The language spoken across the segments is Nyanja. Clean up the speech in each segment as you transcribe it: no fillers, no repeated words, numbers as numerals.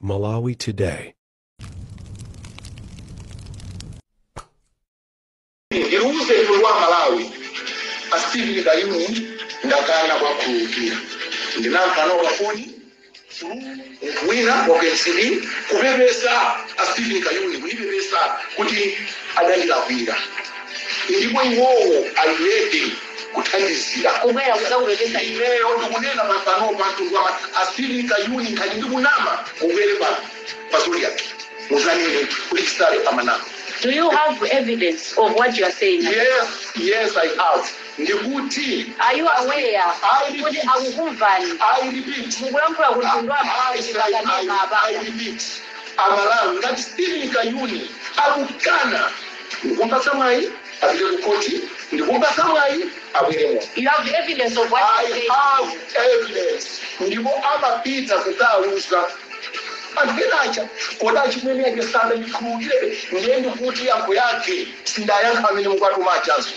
Malawi Today. Ndiuze mtundu wa Malawi, a Stephen Kayuni ndakana kuwakhululukira. Ndinamva nawo pafoni munthu wina wa ku MCP kupepesa a Stephen Kayuni, kundipepesa kuti adandilakwira, ndipo iwowo ali ready kuthandizira. Kubwera kudzakupepesa? Ineyo ndikunena panopa, mtundu wa a Stephen Kayuni, ngati ndikunama, mubwere pano pa Zodiac muzanene kuti Chisale amanama. Do you have evidence of what you are saying? Yes, I have. Ndikuti Are you aware I kuti repeat. akukumvani? I repeat. Mukulankhula kuti mtundu wa I, I, Malawi I repeat. Amalawi, ngati Stephen Kayuni akukana, ndikumpatsa mwayi apite ku koti, ndikumpatsa mwayi abweremo. You have evidence of what you I are saying? have evidence. Ndipo amapita kukauza anthu enacha kodi achimwene yake sana ndikhululukirebe. Ndiye ndikuti yankho yake sindayankha amene mukwatuma achazo,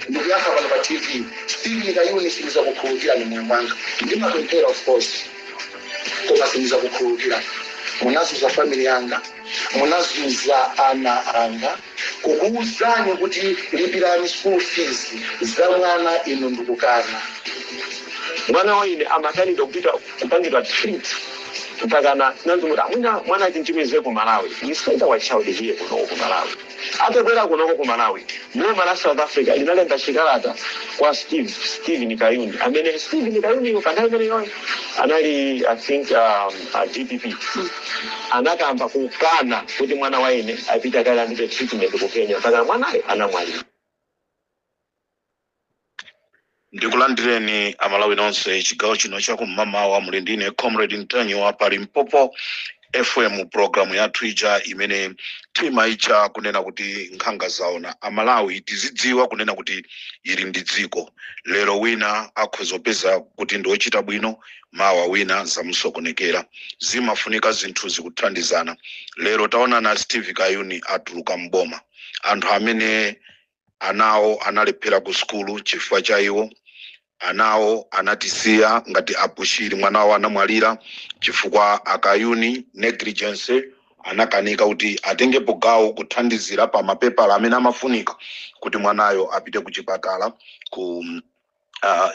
ndikuyankha pano pa TV. Stephen Kayuni, sindizakukhululukirani moyo mwanga. Ndimapemphera, of course, koma sindizakukhululukirani. Munazuza family yanga, munazuza ana anga. Kukuwuzani kuti lipirani school fees za mwana, inu ndikukana. Mwana wa ine amakanidwa kupita kupangidwa treat, mpakana tinanzumuti amwina mwana achinchimize ku Malawi. We sent our child here kunoko ku Malawi. Atabwera kunoko ku Malawi, boma la South Africa linalemba chikalata kwa Stephen Kayuni, amene Stephen Kayuniyo panthawi imeneyoyo anali, I think, a DPP. Anakamba kukana kuti mwana wa ine apite akalandire treatment ku Kenya, mpakana mwanayo anamwalira. Ndikulandireni Amalawi nonse chigawo chino chakum'mamawa. Muli ndine Comrade Mtanyiwa pa Limpopo FM, programu yathu ija imene timaitcha kunena kuti Nkhanga Zaona. Amalawi, tizidziwa kunena kuti ili ndi dziko. Lero wina akhoza kupeza kuti ndi wochita bwino, mawa wina zamusokonekera. Zimafunika zinthu zikuthandizana. Lero taonana, Steve Kayuni atuluka mboma. Anthu amene anawo analephera ku sukulu chifukwa cha iwo, anawo anatisiya ngati Abushiri, mwana wawo anamwalira chifukwa Akayuni negligence, anakanika kuti atengepo gawo kuthandizira pa mapepala amene amafunika kuti mwanayo apite ku chipatala ku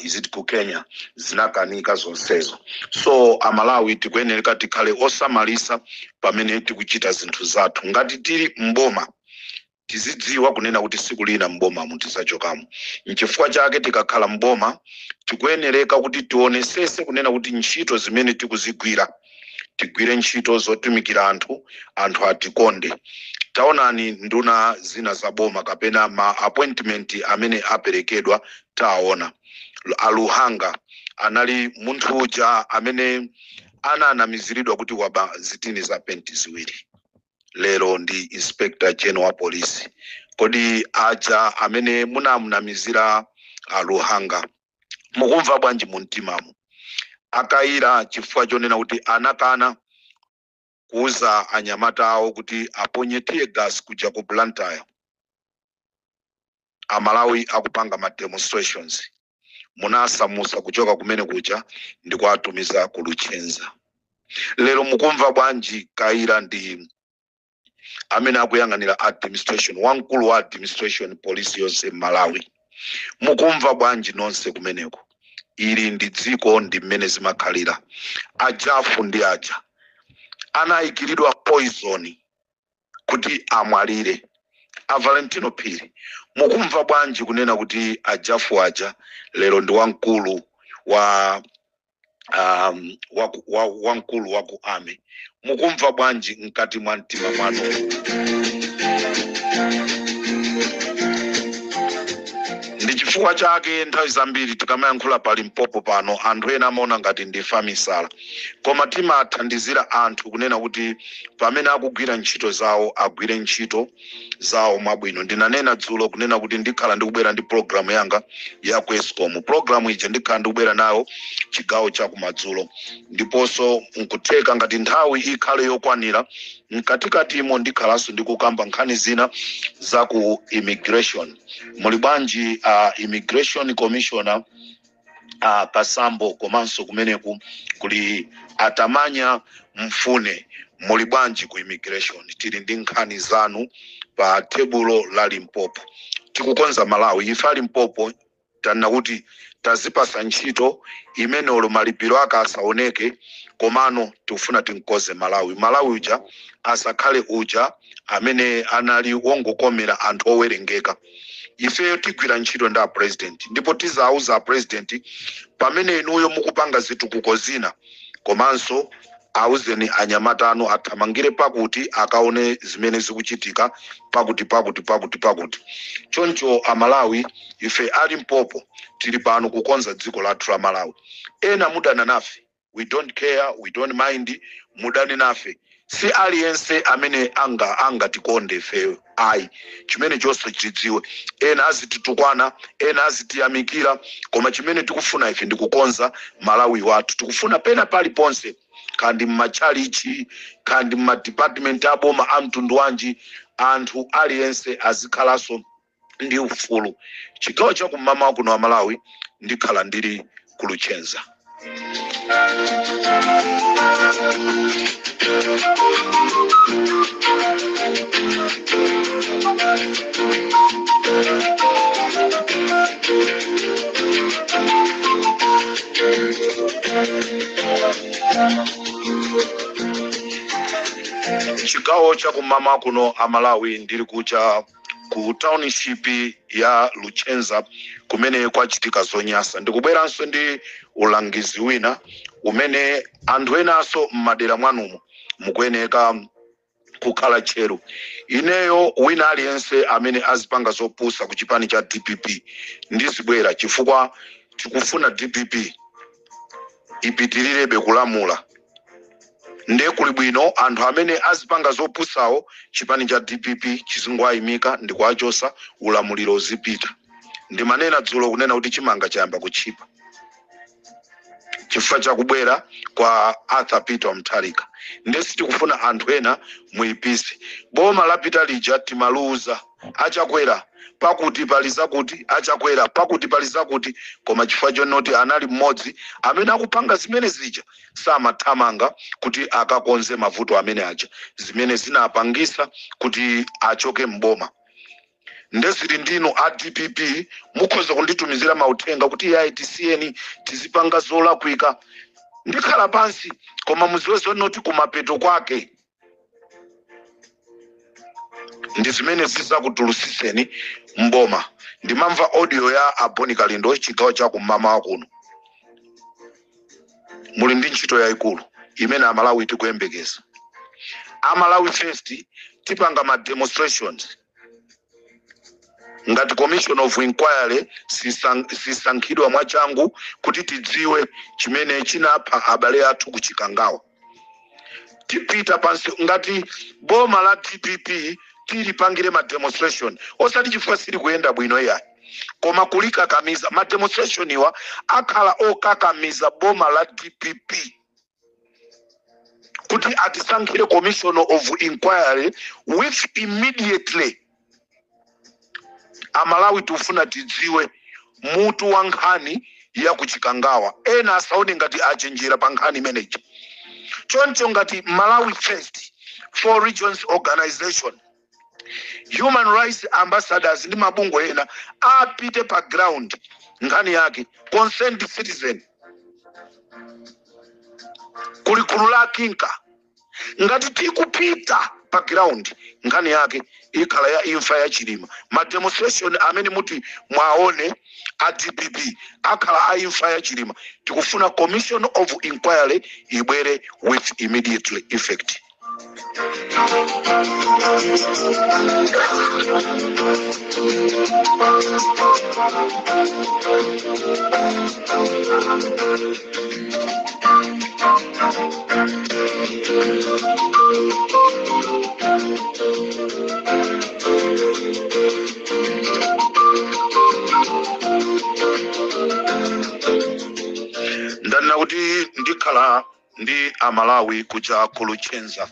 is it ku Kenya. Zinakanika zonsezo. So Amalawi, tikuyenereka tikhale osamalisa pamene tikuchita zinthu zathu. Ngati tili mboma, tizidziwa kunena kuti siku lina mboma tizachokamo. Nchifukwa chake tikakhala mboma, tikuyenereka kuti tionesese kunena kuti ntchito zimene tikuzigwira, tigwire ntchito zotumikira anthu, anthu atikonde. Taonani nduna zina za boma kapena ma appointment amene aperekedwa. Taona Aluhanga, anali munthu uja amene ananamiziridwa kuti waba zitini za penti ziwiri, lero ndi Inspector General wa Polisi. Kodi aja amene munamunamizira Aluhanga, mukumva bwanji mu mtimamo? Akayira, chifukwa chonena kuti anakana kuuza anyamata awo kuti aponye tear gas kuja ku Blantyre, Amalawi akupanga ma demonstrations, munasamusa kuchoka kumene kuja ndi kuatumiza ku Luchenza. Lero mukumva bwanji? Kayira ndi amene akuyang'anira administration, wamkulu wa administration police yonse m'Malawi. Mukumva bwanji nonse kumeneko? Ili ndi dziko, ndi mmene zimakhalira. Ajafu ndi aja anayikiridwa poison kuti amwalire, a Valentino Phiri, mukumva bwanji kunena kuti ajafu aja lero ndi wamkulu wa wamkulu wa ku army? Mukumva bwanji mkati mwa mtima mwanu? Ndi chifukwa chake nthawi zambiri tikamayankhula pa Limpopo pano, anthu ena amaona ngati ndife amisala, koma timathandizira anthu kunena kuti pamene akugwira ntchito zawo, agwire ntchito zawo mwabwino. Ndinanena dzulo kunena kuti ndikhala ndikubwera ndi programu yanga ya ku ESCOM. Programu ija ndikhala ndikubwera nayo chigawo cha kumadzulo, ndiponso nkutheka ngati nthawi ikhale yokwanira, mkatikatimo ndikhalanso ndikukamba nkhani zina za ku immigration. Muli bwanji, immigration commissioner? Kasambo, komanso kumeneku kuli Atamanya Mfune. Muli bwanji ku immigration? Tili ndi nkhani zanu pa tebulo la Limpopo. Tikukonza Malawi. Ife a Limpopo tanena kuti tazipasa ntchito imene olo malipiro ake asaoneke, komano tikufuna tinkoze Malawi. Malawi uja asakhale uja amene anali wongokomera anthu owerengeka. Ifeyo tigwira ntchito ndi a president, ndipo tizauza a president, pamene inuyo mukupanga zitukuko zina, komanso auzeni anyamata anu athamangire pakuti akaone zimene zikuchitika pakuti pakuti pakuti pakuti. Choncho Amalawi, ife a Limpopo tili pano kukonza dziko lathu la Malawi. Ena mudana nafe, we don't care, we don't mind. Mudane nafe, si aliyense amene angatikonde ifeyo, ayi. Chimene chonse chidziwe, ena azititukwana, ena azitiyamikira, koma chimene tikufuna ife ndikukonza Malawi wathu. Tikufuna pena paliponse, kandi mmachalichi, kandi mmadepartment aboma a mtundu wanji, anthu aliyense azikhalanso ndi ufulu. Chigawo chakummawa kuno wa Malawi, ndikhala ndili ku Luchenza. Chigawo chakummawa kuno Amalawi, ndili kucha ku township ya Luchenza kumene kwachitika zonyasa. Ndikubweranso ndi ulangizi wina umene anthu enanso m'madera mwanumo mukuyeneka kukhala tcheru. Ineyo wina aliyense amene azipanga zopusa ku chipani cha DPP ndizibwera, chifukwa tikufuna DPP ipitirirebe kulamula. Ndiye kuli bwino anthu amene azipanga zopusawo, chipani cha DPP chizingowayimika ndi kuwachosa, ulamuliro uzipita. Ndimanena dzulo kunena kuti chimanga chayamba kutchipa chifukwa chakubwera kwa Arthur Peter Mutharika. Ndiye sitikufuna anthu ena muyipise boma lapita lija. Timaluza, achakwera pakuti pali zakuti, achakwera pakuti pali zakuti, koma chifukwa chonoti anali mmodzi amene akupanga zimene zija, samathamanga kuti akakonze mavuto amene aja, zimene zinapangisa kuti achoke mboma. Ndezili ndinu a DPP, mukhoza kunditumizira mauthenga kuti yayi, tisiyeni tizipanga zolakwika, ndikhala pansi, koma muziwe zonoti kumapeto kwake ndi zimene zizakutulutsitseni mboma. Ndimamva audio ya Aboni Kalindo. Chigawo cha kummawa kuno muli ndi ntchito yayikulu imene Amalawi tikuyembekeza. Amalawi First tipanga ma demonstrations ngati commission of inquiry sisankhidwa mwachangu kuti tidziwe chimene chinapha abale athu ku Chikangawa. Tipita pansi ngati boma la DPP tilipangire ma demonstration, osati chifukwa sili kuyenda bwino, iyayi, koma kulikakamiza. Ma demonstration iwa akhala okakamiza boma la DPP kuti atisankhire commission of inquiry with immediately. Amalawi tikufuna tidziwe mutu wa nkhani ya kuchikangawa. Ena asaone ngati achenjera pa nkhani imeneyi. Choncho ngati Malawi First, Four Regions Organization, Human Rights Ambassadors ndi mabungwe ena apite pa ground, nkhani yake concerned citizen, kuli gulu la kinka, ngati tikupita pa ground, nkhani yake ikhala ya imfa ya Chilima. Ma demonstration amene muti mwaone a DPP akhala a imfa ya Chilima. Tikufuna commission of inquiry ibwere with immediately effect. Ndanena kuti ndikhala ndi Amalawi kuja ku Luchenza.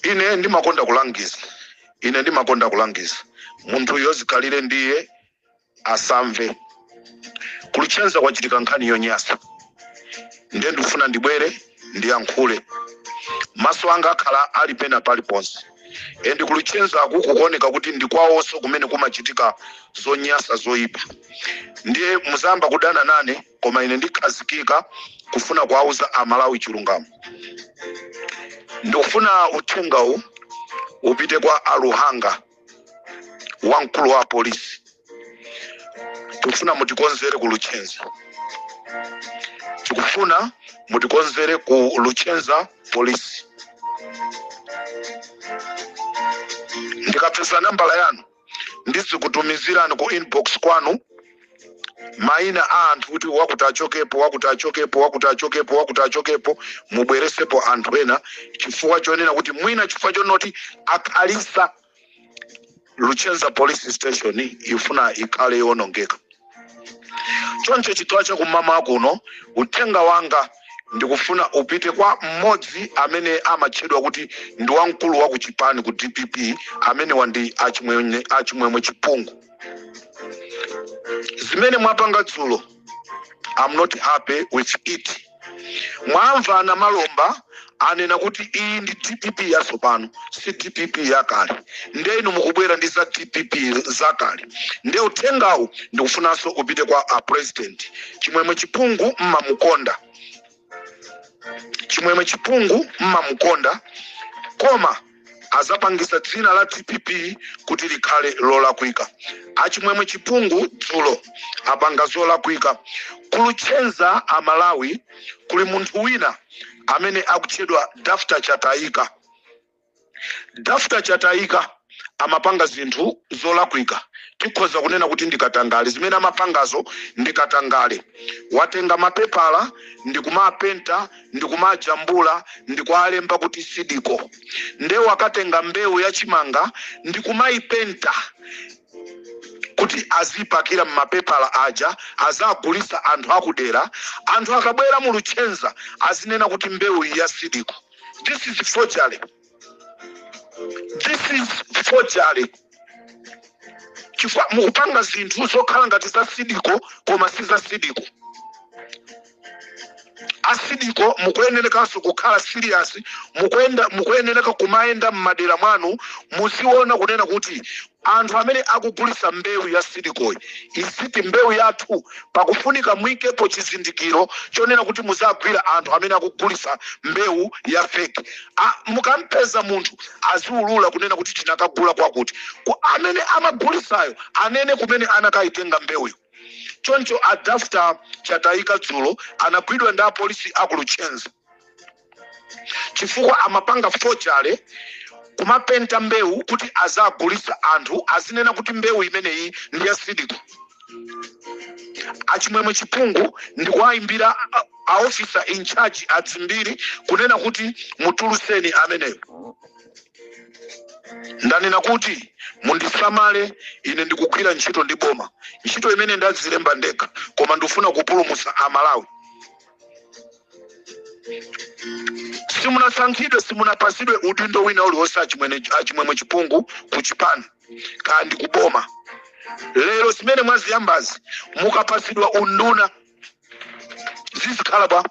Ine ndimakonda kulangiza, ine ndimakonda kulangiza. Munthu yozikhalire ndiye asamve. Ku Luchenza kwachitika nkhani yonyasa, ndiye ndikufuna ndibwere ndiyankhule. Maso anga akhala ali pena paliponse, and ku Luchenzaku kukuoneka kuti ndi kwawonso kumene kumachitika zonyasa zoyipa. Ndiye muzamba kudana nane, koma ine ndikhazikika kufuna kuwauza Amalawi chilungamo. Ndikufuna uthengawu upite kwa Aluhanga, wamkulu wa polisi. Tikufuna mutikonzere ku Luchenza, tikufuna mutikonzere ku Luchenza polisi. Ndikapeza nambala yanu ndizikutumizirani ku inbox kwanu maina a anthu kuti wakuti achokepo, wakuti achokepo, wakuti achokepo, wakuti achokepo, mubweresepo anthu ena, chifukwa chonena kuti mwina chifukwa chonoti akhalisa Luchenza police station ifuna ikhale yowonongeka. Choncho chigawo chakummawa kuno, uthenga wanga ndikufuna upite kwa mmodzi amene amatchedwa kuti ndi wamkulu wa kuchipani ku DPP, amene wandi Achimwemwe Chipungu. Zimene mwapanga dzulo, I'm not happy with it. Mwamva ana Malomba anena kuti iyi ndi DPP yatsopano, si DPP yakale. Nde inu mukubwera ndi za DPP zakale. Nde uthengawu ndikufunanso upite kwa a president. Chimwemwe Chipungu mmamukonda, Chimwemwe Chipungu mmamukonda, koma azapangisa dzina la DPP kuti likhale lolakwika. Achimwemwe Chipungu dzulo apanga zolakwika. Ku Luchenza amalawi kuli munthu wina amene akutchedwa Dafta Chataika. Dafta Chataika amapanga zinthu zolakwika, tikhoza kunena kuti ndikatangale. Zimene amapangazo ndikatangale. Watenga mapepala ndikumapenta, ndikumajambula, ndikualemba kuti Seed Co. Nde wakatenga mbewu yachimanga ndikumayipenta kuti azipakira mmapepala aja, azagulisa anthu akudera. Anthu akabwera mu Luchenza azinena kuti mbewu iyi ya Seed Co. This is forgery, this is forgery, chifukwa mukupanga zinthu zokhala ngati za Seed Co koma si za Seed Co. A Seed Co mukuyenerekanso kukhala serious, mukuyenereka kumayenda m'madera mwanu, muziona kunena kuti anthu amene akugulisa mbewu ya Seed Coyi iziti mbewu yathu, pakufunika muikepo chizindikiro chonena kuti muzagwira anthu amene akugulisa mbewu ya fake. Mukampeza munthu aziulula kunena kuti tinakagula kwakuti, ku amene amagulisayo anene kumene anakayitenga mbewuyo. Choncho Adafta Chataika dzulo anagwidwa ndi apolisi aku Luchenza chifukwa amapanga forgery, kumapenta mbewu kuti azagulisa anthu, azinena kuti mbewu imeneyi ndi ya Seed Co. Achimwemwe Chipungu ndikuwayimbira a officer in charge Adzimbiri kunena kuti mutuluseni ameneyo. Ndanena kuti mundisamale, ine ndikugwira ntchito ndi boma, ntchito imene ndazilemba ndekha, koma ndifuna kupulumutsa Amalawi. Simunasankhidwe, simunapasidwe udindo wina uliwonse, Achimwemwe Chipungu, ku chipani kandi kuboma. Lero zimene mwaziyambazi, mukapasidwa unduna zizikhala bwa?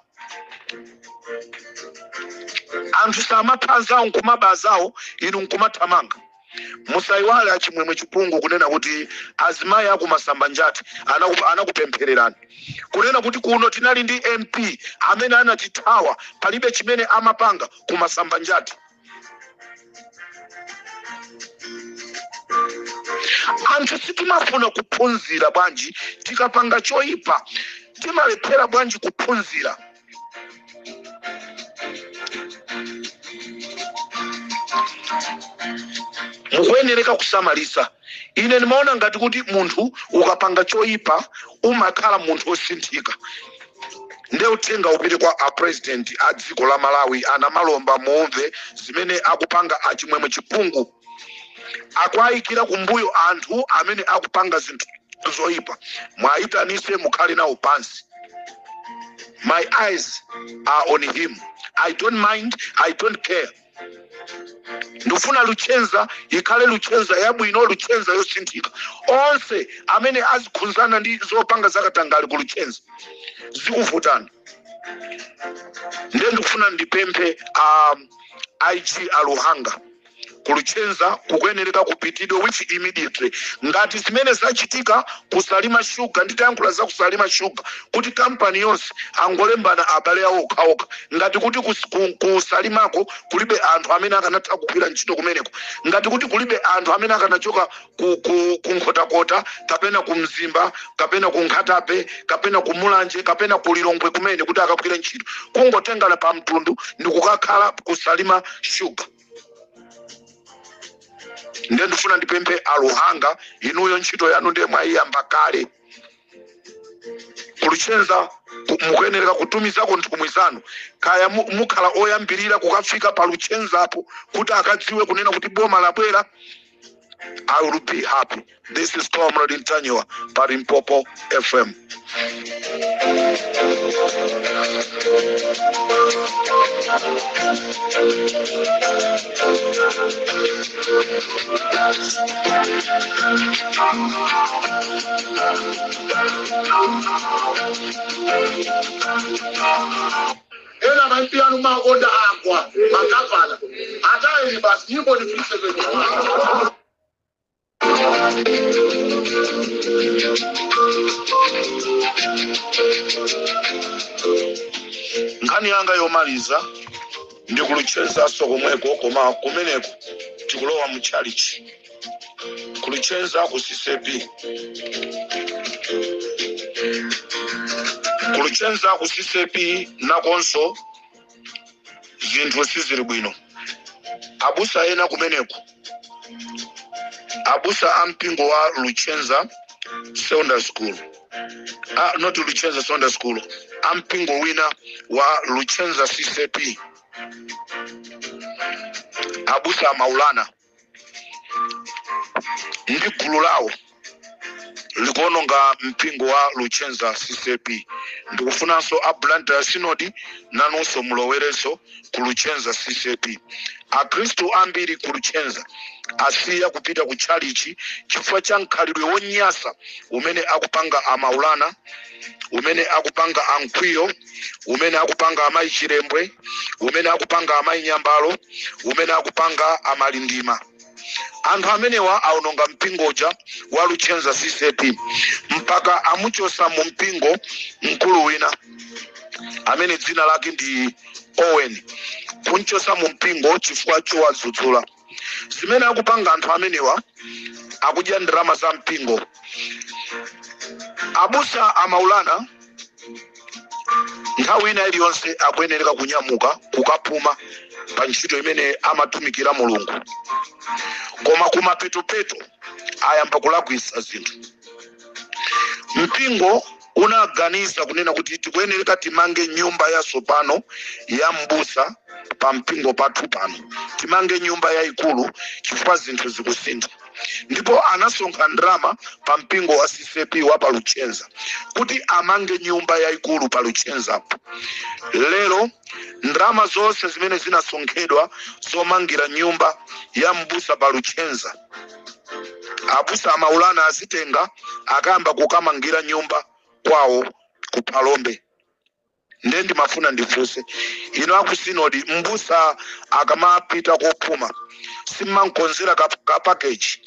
Anthu samapha anzawo nkumaba azawo, inu nkumathamanga. Musayiwale, Achimwemwe Chipungu, kunena kuti azimayi akumasamba njati anakupemphererani kunena kuti kuno tinali ndi MP amene anatithawa, palibe chimene amapanga kumasamba njati. Anthu sitimafuna kuphunzira bwanji? Tikapanga choyipa timalephera bwanji kuphunzira? Mukuyenereka kusamalisa. Ine ndimaona ngati kuti munthu ukapanga choyipa umakhala munthu wosinthika. Nde uthenga upite kwa a president a dziko la Malawi, ana Malomba, mumve zimene akupanga Achimwemwe Chipungu. Akuayikira kumbuyo anthu amene akupanga zinthu zoyipa. Mwayitanise, mukhale nawo pansi. My eyes are on him. I don't mind, I don't care. Ndikufuna Luchenza ikhale Luchenza yabwino, Luchenza yosinthika. Onse amene azikhuzana ndi zopanga zakatangale ku Luchenza, zikuvutani. Ndiye ndikufuna ndipemphe IG Aluhanga, ku Luchenza kukuyenereka kupitidwe with immediately. Ngati zimene zachitika kuSalima Shuga, nditayankhula za kuSalima Shuga kuti kampani yonse angolembana abale awo okhaokha, ngati kuti kuSalimako kulibe anthu amene akanatha kugwira ntchito kumeneko, ngati kuti kulibe anthu amene akanachoka ku Nkhotakota kapena ku Mzimba kapena ku Nkhatabe kapena ku Mulanje kapena ku Lilongwe kumene kuti akagwire ntchito, kungotengana pa mtundu ndi kukakhala kuSalima Shuga. Ndiye ndifuna ndipemphe Aluhanga, inuyo ntchito yanu ndiye mwayiyamba kale kuLuchenza. Mukuyenereka kutumizako nthumwi zanu, kaya mukhala oyambirira kukafika pa Luchenzapo kuti akadziwe kunena kuti boma labwera. I will be happy. This is Comrade Ntanyiwa pa Limpopo FM. Ena ma MP anu makonda agwa magavana atayeni basi, nyimbo ni 37. Nkhani yanga yomaliza ndi kuLuchenzaso komweko, koma kumeneko tikulowa mu chalichi. KuLuchenza ku CCP, kuLuchenza ku CCP nakonso zinthu sizili bwino. Abusa ena kumeneko, abusa a mpingo wa Luchenza Secondary School, ah, not Luchenza Secondary School, a mpingo wina wa Luchenza CCP, abusa Amaulana ndi gulu lawo likuononga mpingo wa Luchenza CCP. Ndikufunanso a Blantyre Synod nanunso mulowerenso ku Luchenza CCP. Akhristu ambiri ku Luchenza asiya kupita ku tchalichi chifukwa cha mkhalidwe wonyasa umene akupanga Amaulana, umene akupanga Ankwiyo, umene akupanga Amayi Chilembwe, umene akupanga Amayi Nyambalo, umene akupanga Amalindima. Anthu amenewa aononga mpingoja wa Luchenza CCP, mpaka amuchosa mu mpingo mkulu wina amene dzina lake ndi Owen, kunchosa mu mpingo chifukwa chowadzudzula zimene akupanga anthu amenewa, akudya ndalama za mpingo. Abusa Amaulana nthawi ina iliyonse akuyenereka kunyamuka kukapuma pa ntchito imene amatumikira Mulungu, koma kumapetopeto ayamba kulakwisa zinthu. Mpingo unaganiza kunena kuti tikuyenereka timange nyumba yatsopano ya mbusa pa mpingo pathu pano, timange nyumba yayikulu chifukwa zinthu zikusintha. Ndipo anasonkha ndalama pa mpingo wa CCP wa pa Luchenza kuti amange nyumba yayikulu pa Luchenzapo. Lero ndalama zonse zimene zinasonkhedwa zomangira nyumba ya mbusa pa Luchenza, abusa Amaulana azitenga, akayamba kukamangira nyumba kwawo ku Phalombe. Ndiye ndimafuna ndifunse ino aku sinodi, mbusa akamapita kopuma simmankonzera ka package?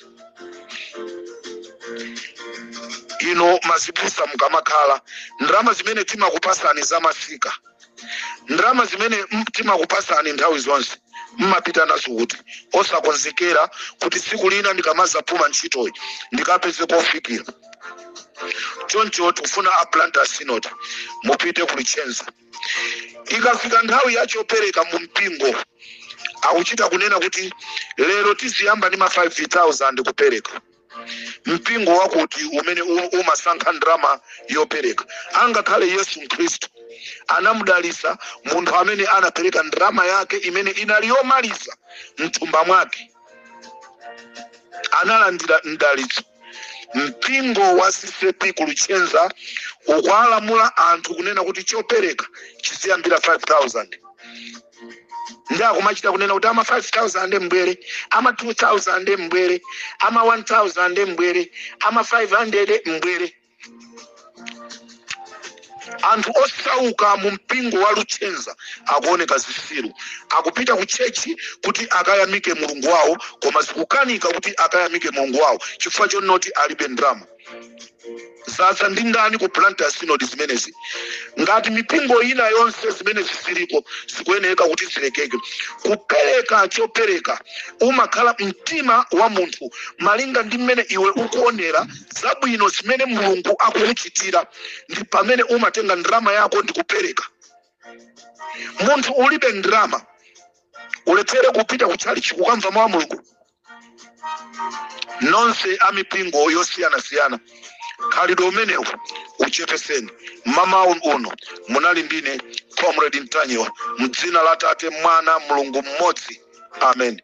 Ino mazibusa mukamakhala, ndalama zimene timakupasani zamasika, ndalama zimene timakupasani nthawi zonse, mmapita nazo kuti, osakonzekera kuti tsiku lina ndikamazapuma ntchitoyi ndikapeze kofikira? Choncho tikufuna a Blantyre Synod mupite ku Luchenza. Ikafika nthawi yachopereka mu mpingo, akuchita kunena kuti lero tiziyamba ndi ma 5000 kupereka. Mpingo wakuti umene umasankha ndalama yopereka? Angakhale Yesu Khristu anamudalisa munthu amene anapereka ndalama yake imene inali yomaliza mthumba mwake, analandira mdalitso. Mpingo wa CCP ku Luchenza ukuwalamula anthu kunena kuti chopereka chiziyambira 5000. Ndi akumachita kunena kuti ama 5000 mbwere, ama 2000 mbwere, ama 1000 mbwere, ama 500 mbwere. Anthu osauka mu mpingo wa Luchenza akuoneka zisiru, akupita ku church kuti akayamike Mulungu wawo, koma zikukanika kuti akayamike Mulungu wawo chifukwa chonoti alibe ndrama. Zaza ndi ndani ku Blantyre Synod zimenezi? Ngati mipingo ina yonse zimenezi ziliko, zikuyeneka kuti zilekeke. Kupereka chopereka umakhala mtima wa munthu malinga ndi mmene iwe ukuonera zabwino zimene Mulungu akukuchitira, ndi pamene umatenga ndrama yako ndi kupereka. Munthu ulibe ndrama, ulephere kupita kutchalichi kukamva mawu a Mulungu? Nonse amipingo yosiyanasiyana, khalidwe umenewu uchepeseni. Mamawu uno munali ndine Comrade Ntanyiwa, mdzina la Tate, Mwana, Mulungu mmodzi, amen.